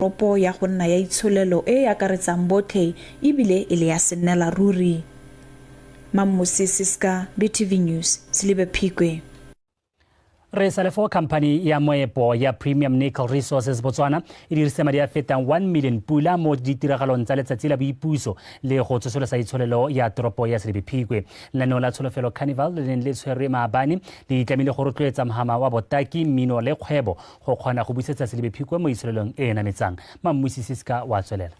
Toropo ya go nna ya itsholelo e e akaretsang botlhe ebile e le ya sennela ruri. Mammusi Siska, BTV News, Selibe Phikwe. Re sa le foo, khamphani ya moepo ya Premium Nickel Resources Botswana e dirisitse madi a fetang 1 million pula mo ditiragalong tsa letsatsi la boipuso le go tsosolosa itsholelo ya toropo ya Selebi Phikwe. Lenaneo la Tsholofelo Carnival le neng le tshwerwe maabane le itlamile go rotloetsa mhama wa botaki, mmino le kgwebo go kgona go busetsa Selebi Phikwe mo itsholelong e e nametsang. Mammusi Siska wa tswelela.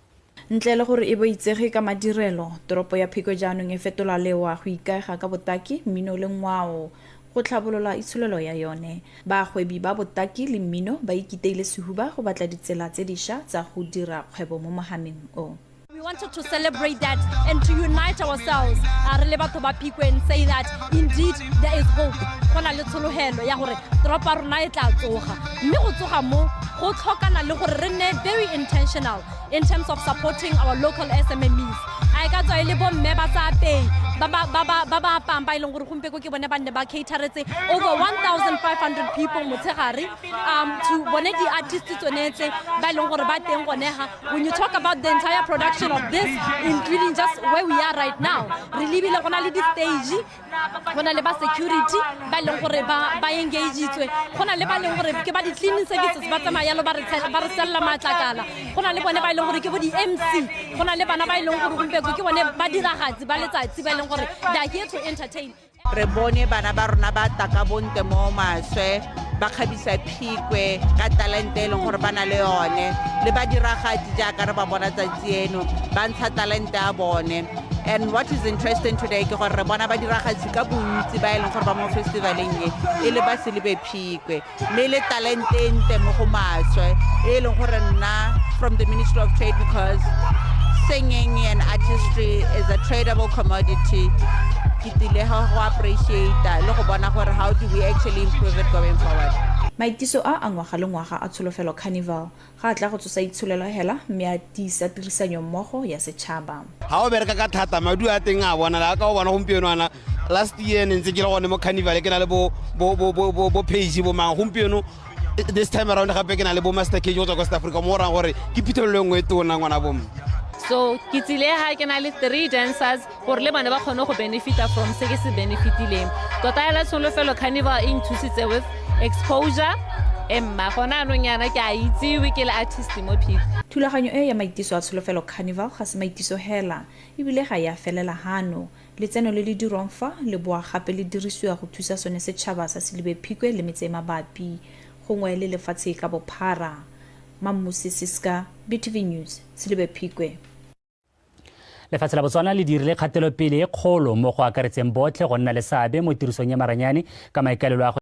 Ntle le gore e bo itsege ka madirelo, toropo ya Phikwe jaanong e fetola lewa go ikaega ka botaki, mmino le ngwao go tlhabolola itsholelo ya yone. Bagwebi ba botaki le mmino ba ikiteile sehuba go batla ditsela tse dišwa tsa go dira kgwebo mo mohameng o. We wanted to celebrate that and to unite ourselves re le batho ba Phikwe and say that indeed there is hope. Go na le tshologelo ya gore toropo ya rona e tla tsoga, mme go tsoga mo go tlhokana le gore re nne very intentional in terms of supporting our local SMMEs. A e ka tswa e le bomme ba sa apei ba apang, ba e leng gore gompieko ke bone ba nne ba cateretse over 1500 people motshegare, to bone di-artist tsone tse ba e leng gore ba teng gone ga. When you talk about the entire production of this, including just where we are right now, re lebile go na le di-stage, go na le ba security ba e leng gore ba engageitswe, go na le ba e leng gore ke ba di-cleaning services, ba tsamaya yalo ba re selela matlakala, go na le bone ba e leng gore ke bo di-MC, go na le bana ba e leng gore gompieko ke bone badiragatsi ba letsatsi, ba e leng gore they are here to entertain. Re bone bana ba rona ba taka bonte mo maswe, ba kgabisa Phikwe ka talente e leng gore ba na le yone, le badiragatsi jaaka re ba bona tsatsi eno ba ntsha talente ya bone. And what is interesting today ke gore re bona badiragatsi ka bontsi ba e leng gore ba mo festivaleng e e le ba Selibe Phikwe, mme le talente e ntle mo go maswe e leng gore nna from the Ministry of Trade, because singing and artistry is a tradable commodity, ke tlile go appreciate le go bona gore how do we actually improve it going forward. Maitiso a a ngwaga le ngwaga a Tsholofelo Carnival ga a tla go tsosa itsholelo hela, mme a tiisa tirisanyo mmogo ya setšhaba. Ga o bereka ka thata, maduo a teng a bonala. Ka o bona gompieno ana, last year ne ntse ke le gone mo carnival, ke na le bo Page, bo mang. Gompieno this time around gape ke na le bo Master KG go tswa kwa South Africa, mo orang gore ke phuthelelo e nngwe e tona, ngwana bomme. So ke tsile ga ke na le three dancers gore le bone ba kgone go benefita from se ke se benefitileng. Tota ela Tsholofelo Carnival e nthusitse with exposure e mma gona anong yana ke a itsiwe ke le artist mo Phikwe. Thulaganyo e ya maitiso a Tsholofelo Carnival ga se maitiso hela, ebile ga ya felela hano. Letseno le le dirwang fa le boa gape le dirisiwa go thusa sone setšhaba sa Selibe Phikwe le metse e mabapi, gongwe le lefatshe ka bophara. Mammusi Siska, BTV News, Selibe Phikwe. Lefatshe la Botswana le dirile kgatelopele e kgolo mo go akaretseng botlhe go nna le seabe mo tirisong ya maranyane ka maikaelelo a go